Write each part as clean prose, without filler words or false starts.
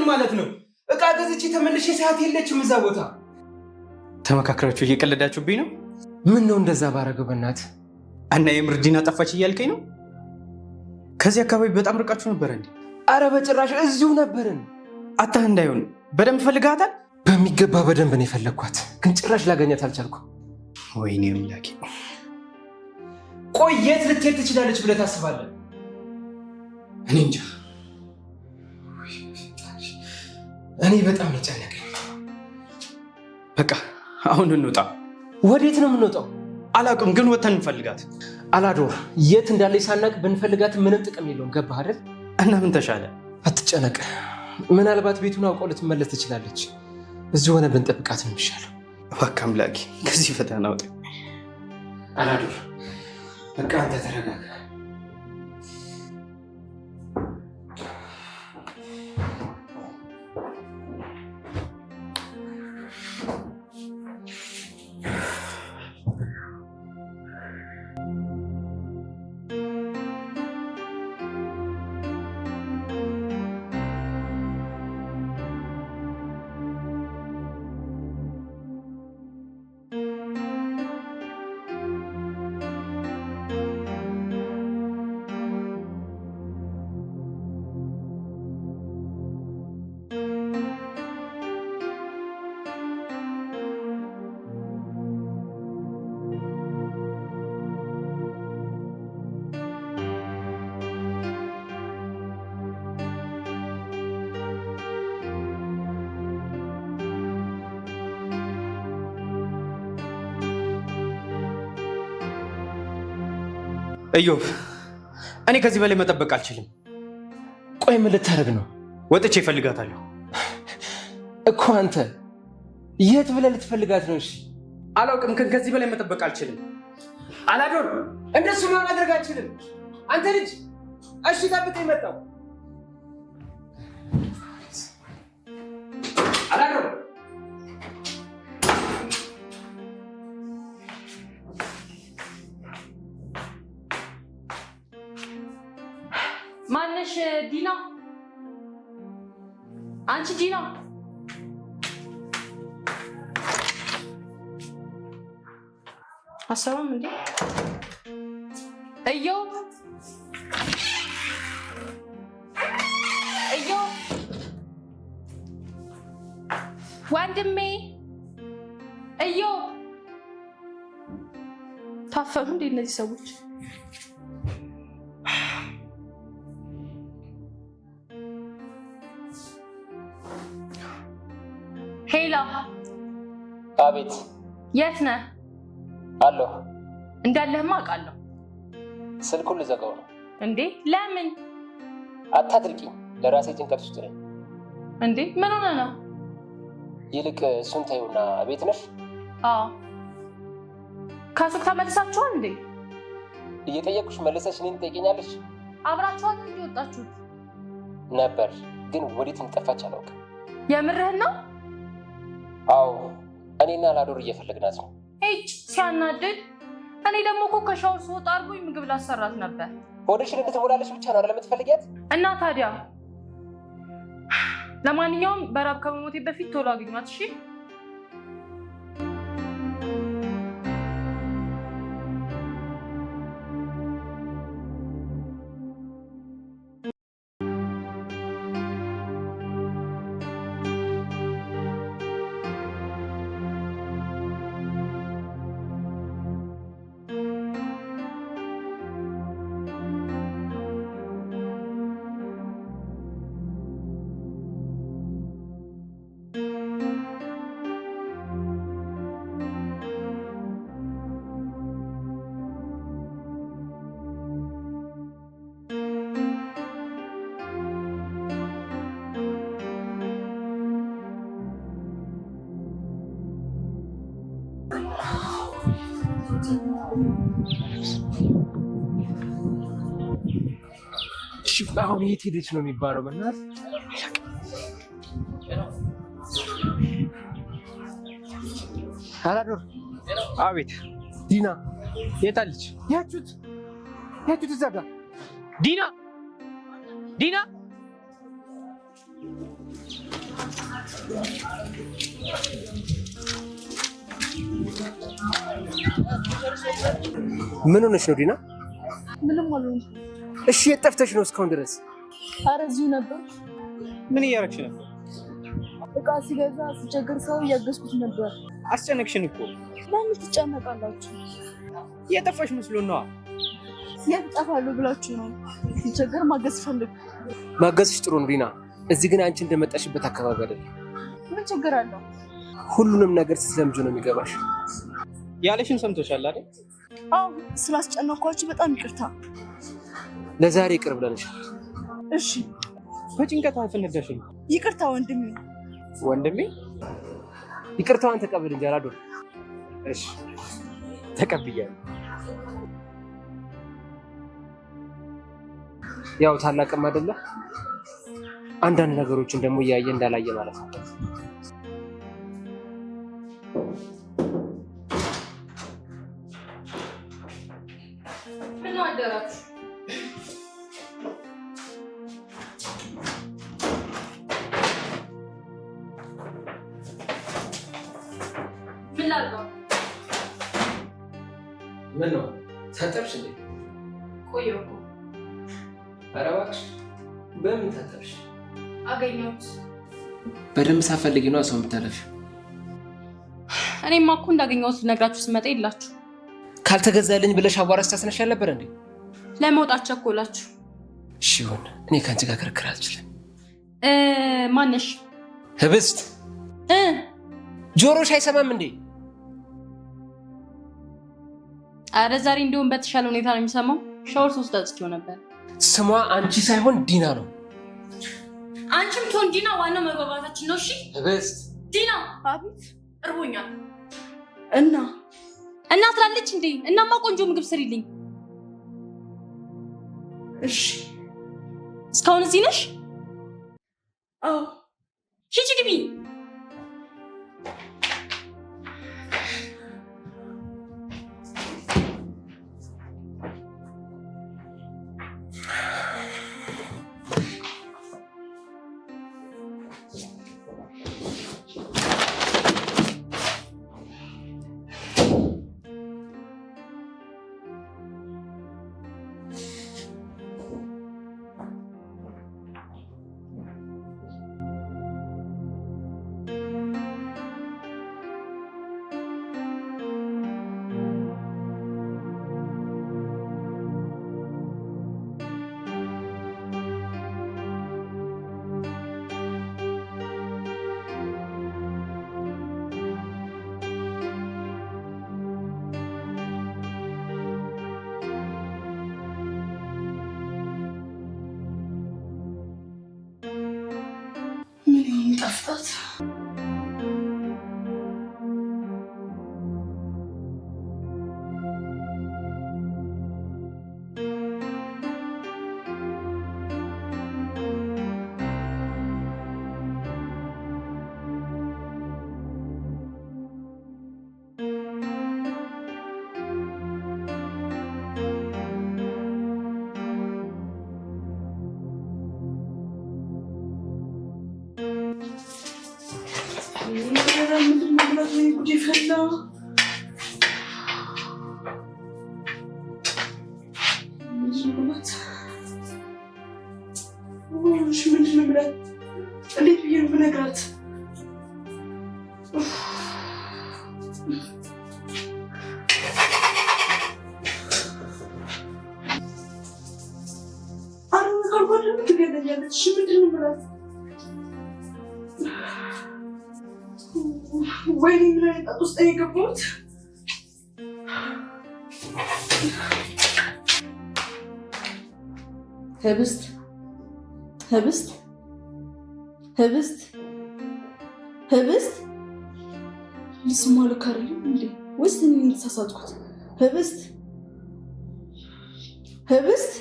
ማለት ነው። እቃ ገዝቼ ተመልሼ ሰዓት የለችም እዛ ቦታ። ተመካክራችሁ እየቀለዳችሁብኝ ነው። ምን ነው እንደዛ ባረገው በእናትህ። እና የምር ዲና ጠፋች እያልከኝ ነው? ከዚህ አካባቢ በጣም ርቃችሁ ነበር እንዴ? አረ በጭራሽ እዚሁ ነበርን። አታህ እንዳይሆን በደንብ ፈልጋታል። በሚገባ በደንብ ነው የፈለግኳት፣ ግን ጭራሽ ላገኛት አልቻልኩም። ወይኔ አምላኬ። ቆይ የት ልትሄድ ትችላለች ብለህ ታስባለህ? እኔ እንጃ። እኔ በጣም ነው የጨነቀኝ። በቃ አሁን እንውጣ። ወዴት ነው የምንወጣው? አላውቅም፣ ግን ወተን እንፈልጋት። አላዶር የት እንዳለች ሳናቅ ብንፈልጋት ምንም ጥቅም የለውም። ገባህ አይደል? እና ምን ተሻለ? አትጨነቅ። ምናልባት ቤቱን አውቀው ልትመለስ ትችላለች። እዚሁ ሆነ ብንጠብቃት ነው የሚሻለው። እባክህ አምላኬ ከዚህ ፈተና አውጣኝ። አላዶር በቃ አንተ ተረጋጋ። እዮብ፣ እኔ ከዚህ በላይ መጠበቅ አልችልም። ቆይ ምን ልታደርግ ነው? ወጥቼ እፈልጋታለሁ እኮ። አንተ የት ብለህ ልትፈልጋት ነው? እሺ አላውቅም፣ ግን ከዚህ በላይ መጠበቅ አልችልም። አላዶር፣ እንደሱ ማድረግ አልችልም። አንተ ልጅ እሺ፣ ጠብቀኝ፣ መጣሁ። አላዶር ማነሽ? ዲና፣ አንቺ ዲና፣ አሰማም እንዴ? እዮብ፣ እዮብ ወንድሜ፣ እዮብ። ታፈኑ እንዴ እነዚህ ሰዎች? Hello። አቤት። የት ነህ? አለሁ። እንዳለህማ አውቃለሁ። ስልኩን ልዘጋው ነው። እንዴ ለምን? አታድርቂኝ። ለራሴ ጭንቀት ውስጥ ነኝ። እንዴ ምን ሆነ ነው? ይልቅ እሱን ተይውና ቤት ነሽ? አዎ። ከሱቅ ተመልሳችኋል እንዴ? እየጠየቅኩሽ መልሰሽ እኔን ትጠይቂኛለሽ? አብራችኋል እንዴ ወጣችሁት? ነበር፣ ግን ወዴት እንደጠፋች አላውቅም። የምርህን ነው? አዎ፣ እኔና ላዶር እየፈለግናት ነው። እጭ ሲያናድድ። እኔ ደግሞ እኮ ከሻወር ስወጣ አድርጎኝ ምግብ ላሰራት ነበር። ሆድሽን እንድትሞላለሽ ብቻ ነው አይደል የምትፈልጊያት? እና ታዲያ ለማንኛውም በራብ ከመሞቴ በፊት ቶሎ አግኟት እሺ? አሁን የት ሄደች ነው የሚባለው? በእናትህ አላዶር። አቤት። ዲና የት አለች? ያቹት ያቹት እዛ ጋር ዲና፣ ዲና። ምን ሆነሽ ነው ዲና? ምንም አልሆንኩም። እሺ የት ጠፍተሽ ነው እስካሁን ድረስ? ኧረ እዚሁ ነበር። ምን እያደረግሽ ነበር? እቃ ሲገዛ ሲቸገር ሰው እያገዝኩት ነበር። አስጨነቅሽን እኮ። ለምን ትጨነቃላችሁ? የጠፋሽ መስሎ ነዋ። የት እጠፋለሁ ብላችሁ ነው? ሲቸገር ማገዝ ፈልግ። ማገዝሽ ጥሩ ነው ዲና። እዚህ ግን አንቺ እንደመጣሽበት አካባቢ አይደለም። ምን ችግር አለው? ሁሉንም ነገር ስትለምጁ ነው የሚገባሽ። ያለሽን ሰምቶሻል አይደል? አዎ፣ ስላስጨነኳችሁ በጣም ይቅርታ። ለዛሬ ይቅር ብለንሻል። እሺ፣ በጭንቀት አፈነዳሽኝ። ይቅርታ ወንድሜ። ወንድሜ ይቅርታዋን ተቀበል እንጂ አላዶር። እሺ ተቀብያለሁ። ያው ታላቅም አይደለ? አንዳንድ ነገሮችን ደግሞ እያየ እንዳላየ ማለት ነው። ምን አደራችሁ? ምን ላድርገው? ምን ነው ታጠብሽ እንዴ? ቆየሁ እኮ። ኧረ እባክሽ በምን ታጠብሽ? አገኘሁት። በደንብ ሳፈልጊ ነው ሰው የምታለፊው። እኔማ እኮ እንዳገኘሁት ልነግራችሁ ስመጣ የላችሁ። ካልተገዛልኝ ብለሽ አቧራ ስታስነሽ አልነበር እንዴ? ለመውጣት ቸኮላችሁ። እሺ ይሁን፣ እኔ ከአንቺ ጋር ክርክር አልችልም። ማነሽ? ህብስት ጆሮሽ አይሰማም እንዴ? አረ ዛሬ እንዲሁም በተሻለ ሁኔታ ነው የሚሰማው። ሻወር ሶስት አጽቼው ነበር። ስሟ አንቺ ሳይሆን ዲና ነው። አንቺም ትሆን ዲና፣ ዋናው መግባባታችን ነው። እሺ ህብስት ዲና። አቤት። እርቦኛል። እና እና ትላለች እንዴ? እናማ ቆንጆ ምግብ ስሪልኝ። እሺ። እስካሁን እዚህ ነሽ? አዎ። ሂጂ ግቢ። ምን ይሁን ጠፍታት? ምንድን ነው ብላት? ወይ ጉድ ፈላ። ምንድን ነው ብላት? እሺ ምንድን ነው ብላት? እንዴት ብዬ ነው የምነግራት? አረ ካልኳት ደግሞ ትገለኛለች። እሺ ምንድን ነው ብላት? ወይኔ ምን አይነት ጣጥ ውስጥ ነው የገባሁት? ህብስት ህብስት ህብስት ህብስት ልስማ ልክ አይደለም እንዴ? ወይስ እኔ ነኝ የተሳሳትኩት? ህብስት ህብስት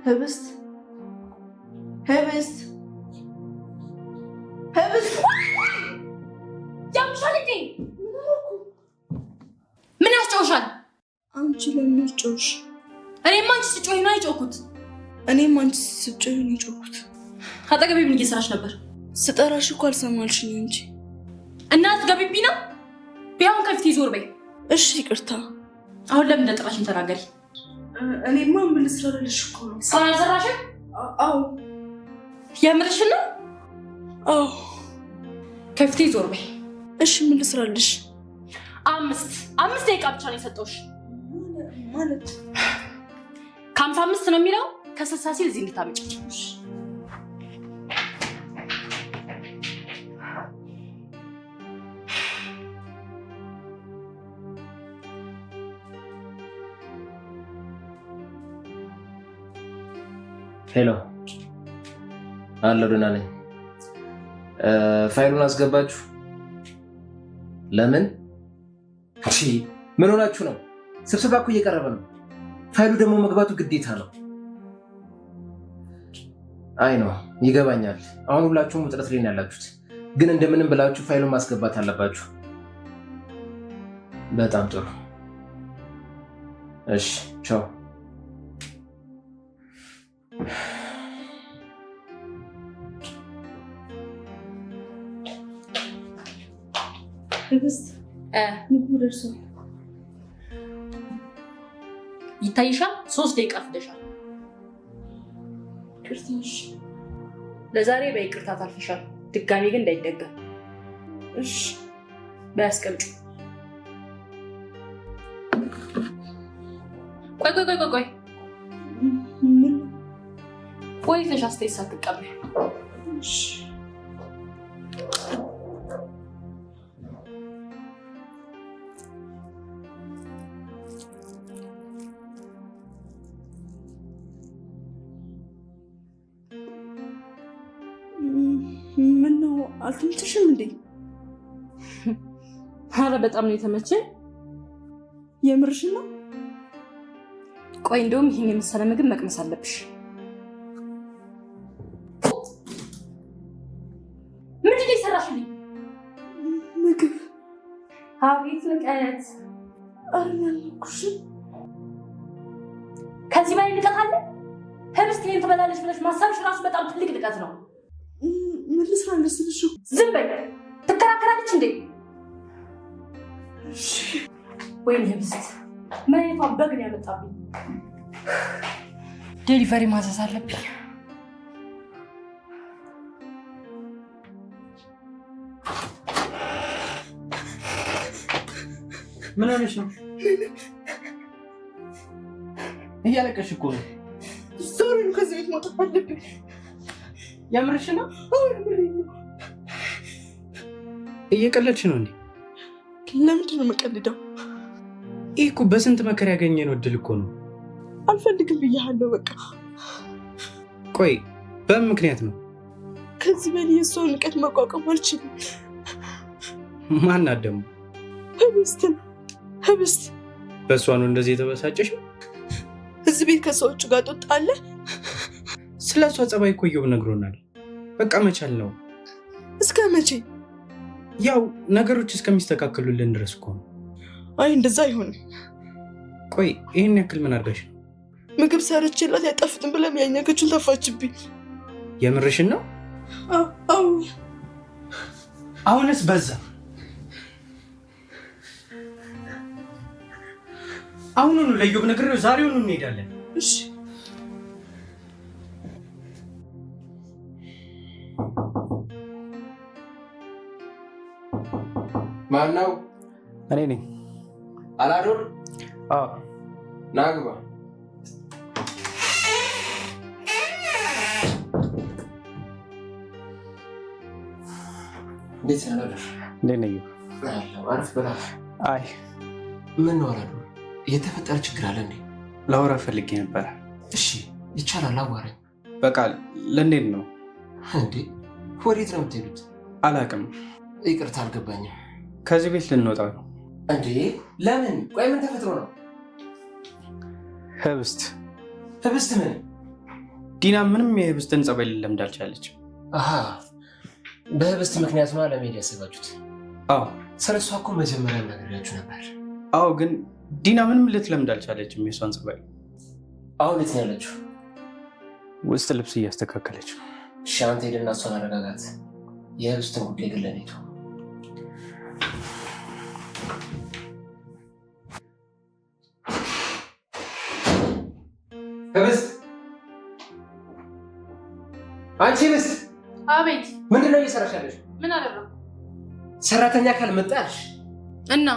ህብስት ህብስት ህብስት ያምሻል እንዴ? ምን ያስጨውሻል? አንቺ ለምን ጮሽ? እኔማ አንቺ ስትጮሂ ነው የጮኩት። እኔም አንቺ ስትጮሂ ነው የጮኩት። አጠገቤ ምን እየሰራሽ ነበር? ስጠራሽ እኮ አልሰማልሽኝ እንጂ። እና አትገቢብኝ ነው? ቢያውን ከፊቴ ዞር በይ። እሺ ይቅርታ። አሁን ለምን እንደጠራሽኝ ተናገሪ። እኔማ ምን ልስራ ልልሽ እኮ ነው። እስካሁን አልሰራሽም? አዎ። የምርሽን ነው? አዎ። ከፊቴ ዞር በይ። እሺ ምን ልስራልሽ? 5 ደቂቃ ብቻ ነው የሰጠሁሽ። ማለት ከ55 ነው የሚለው፣ ከ60 ሲል እዚህ እንድታመጪ። Hello፣ አለሁ፣ ደህና ነኝ። ፋይሉን አስገባችሁ? ለምን? እሺ፣ ምን ሆናችሁ ነው? ስብሰባ እኮ እየቀረበ ነው። ፋይሉ ደግሞ መግባቱ ግዴታ ነው። አይ ነው ይገባኛል። አሁን ሁላችሁም ውጥረት ላይ ነው ያላችሁት፣ ግን እንደምንም ብላችሁ ፋይሉን ማስገባት አለባችሁ። በጣም ጥሩ። እሺ፣ ቻው። ህብስት፣ ምግቡ ደርሷል። ይታይሻል። 3 ደቂቃ ፍደሻል። ይቅርታ። እሺ ለዛሬ በይቅርታ ታልፈሻል። ድጋሚ ግን እንዳይደገም። እሺ። በይ አስቀምጪው። ቆይ ቆይ ቆይ ቆይ ቆይ ምን? ቆይ ትንሽ አስተያየት ሳትቀበል። እሺ። ምን ነው አልተመቸሽም እንዴ? ኧረ በጣም ነው የተመቸኝ። የምርሽን ነው? ቆይ እንደውም ይህን የመሰለ ምግብ መቅመስ አለብሽ። ምንድን ነው የሰራሽልኝ? ምግብ። አቤት ንቀት! ኧረ እኔ አልነኩሽም። ከዚህ በላይ ንቀት አለ? ህብስት ይሄን ትበላለች ብለሽ ማሰብሽ ራሱ በጣም ትልቅ ንቀት ነው። ምን ልስራልሽ ስልሽ እኮ። ዝም በይ። ትከራከራለች እንዴ? እሺ። ወይኔ ህብስት፣ ምን አይነቷን በግ ነው ያመጣብኝ? Delivery ማዘዝ አለብኝ። ምን ሆነሽ ነው? እያለቀሽ እኮ ነው። ዛሬ ነው ከዚህ ቤት መውጣት አለብኝ። የምርሽ ነው? አዎ የምሬን ነው። እየቀለድሽ ነው እንዴ? ለምንድን ነው የምቀልደው? ይህ እኮ በስንት መከራ ያገኘነው እድል እኮ ነው። አልፈልግም ብያለሁ። በቃ ቆይ በምን ምክንያት ነው? ከዚህ በላይ የእሷን ንቀት መቋቋም አልችልም። ማናት ደግሞ? ህብስት ነው ህብስት። በእሷ ነው እንደዚህ የተበሳጨሽው? እዚህ ቤት ከሰዎቹ ጋር ጦጣ አለ። ስለ እሷ ጸባይ እኮ እዮብ ነግሮናል። በቃ መቻል ነው። እስከ መቼ? ያው ነገሮች እስከሚስተካከሉልን ድረስ እኮ ነው። አይ እንደዛ አይሆንም። ቆይ ይህን ያክል ምን አድርጋሽ ነው? ምግብ ሰርቼላት አይጣፍጥም ብለም ያኛከችን ተፋችብኝ። የምርሽን ነው? አዎ። አሁንስ በዛ። አሁኑኑ ለእዮብ ነግሬው ዛሬውኑ እንሄዳለን። እሺ። ማነው? እኔ ነኝ። አላዶር? አዎ። ና ግባ። እንዴት ነህ አላዶር? እንዴት ነህ እዮብ? አለሁ። አረፍ በላ። አይ ምን ነው አላዶር፣ የተፈጠረ ችግር አለ እንዴ? ላወራ ፈልጌ ነበረ። እሺ ይቻላል፣ አዋራኝ። በቃ ልንሄድ ነው። እንዴ ወዴት ነው የምትሄዱት? አላውቅም። ይቅርታ አልገባኝም። ከዚህ ቤት ልንወጣ ነው። እንዴ ለምን? ቆይ ምን ተፈጥሮ ነው? ህብስት። ህብስት ምን? ዲና ምንም የህብስትን ጸባይ ልለምድ አልቻለች። አሃ በህብስት ምክንያት ነው ለመሄድ ያሰባችሁት? አዎ። ስለ እሷ እኮ መጀመሪያ ነግሬያችሁ ነበር። አዎ፣ ግን ዲና ምንም ልትለምድ አልቻለችም የእሷን ጸባይ። አሁን የት ነው ያለችው? ውስጥ ልብስ እያስተካከለች ነው። እሺ አንተ ሄደና እሷን አረጋጋት። የህብስትን ጉዳይ ግን ለእኔ ተው። ህብስት፣ አንቺ ህብስት! አቤት። ምንድን ነው እየሰራሽ ያለሽ? ምን አደረኩ? ሰራተኛ ካልመጣሽ እና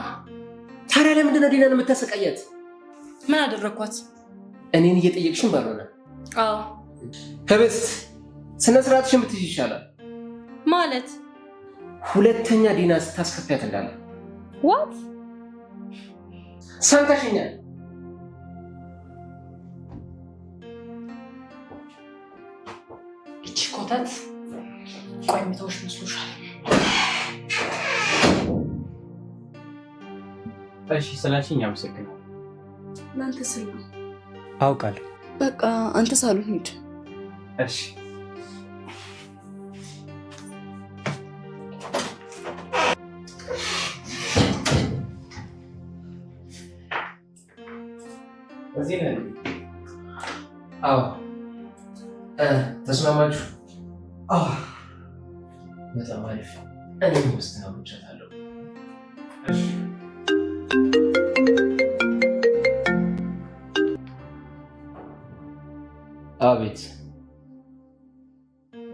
ታዲያ ለምንድን ነው ዲናን የምታሰቃያት? ምን አደረግኳት? እኔን እየጠየቅሽም ባልሆነ። አዎ ህብስት፣ ስነ ስርዓትሽን ብትይዥ ይሻላል። ማለት ሁለተኛ ዲና ስታስከፊያት እንዳለ። What? ሰምተሽኛል? እቺ ኮተት ቆይ የምተውሽ መስሎሻል? እሺ ስላልሽኝ አመሰግናለሁ። ለአንተ ስል ነው። አውቃለሁ። በቃ አንተ ሳሎን ሂድ። እሺ እዚህ ነን። አዎ ተስማማችሁ? በጣም አሪፍ። እኔም ውስጥ አውርቻታለሁ። እሺ አቤት።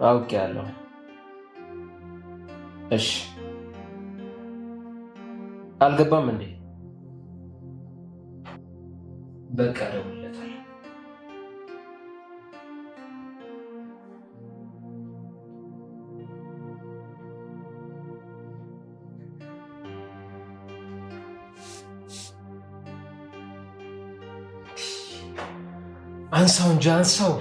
አውቄያለሁ። እሺ አልገባም እንዴ? በቃ እደውልለታለሁ። አንሳው እንጂ አንሳው።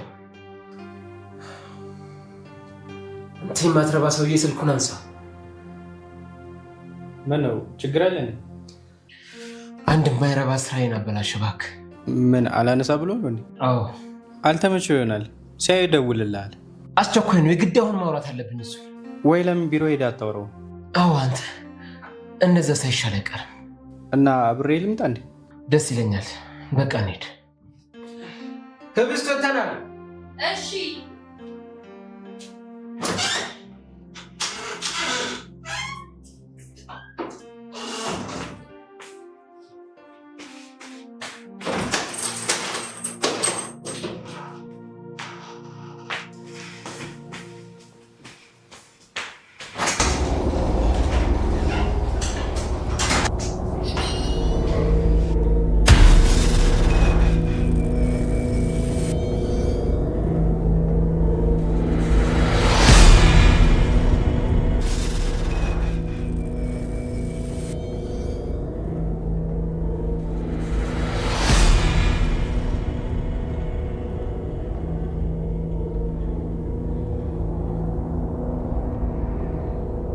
አንተ የማትረባ ሰውዬ ስልኩን አንሳ። ምን ነው ችግር አለ? አንድ የማይረባ ስራዬን አበላሽ እባክህ። ምን አላነሳ ብሎ ነው እንዴ? አዎ አልተመቸው ይሆናል። ሲያዩ ይደውልልሃል። አስቸኳይ ነው፣ የግድ አሁን ማውራት አለብን። እሱ ወይ ለምን ቢሮ ሄደህ አታወራውም? አዎ አንተ እንደዛ ሳይሻል አይቀርም። እና አብሬ ልምጣ እንዴ? ደስ ይለኛል። በቃ እንሂድ። ህብስት ወተናል። እሺ።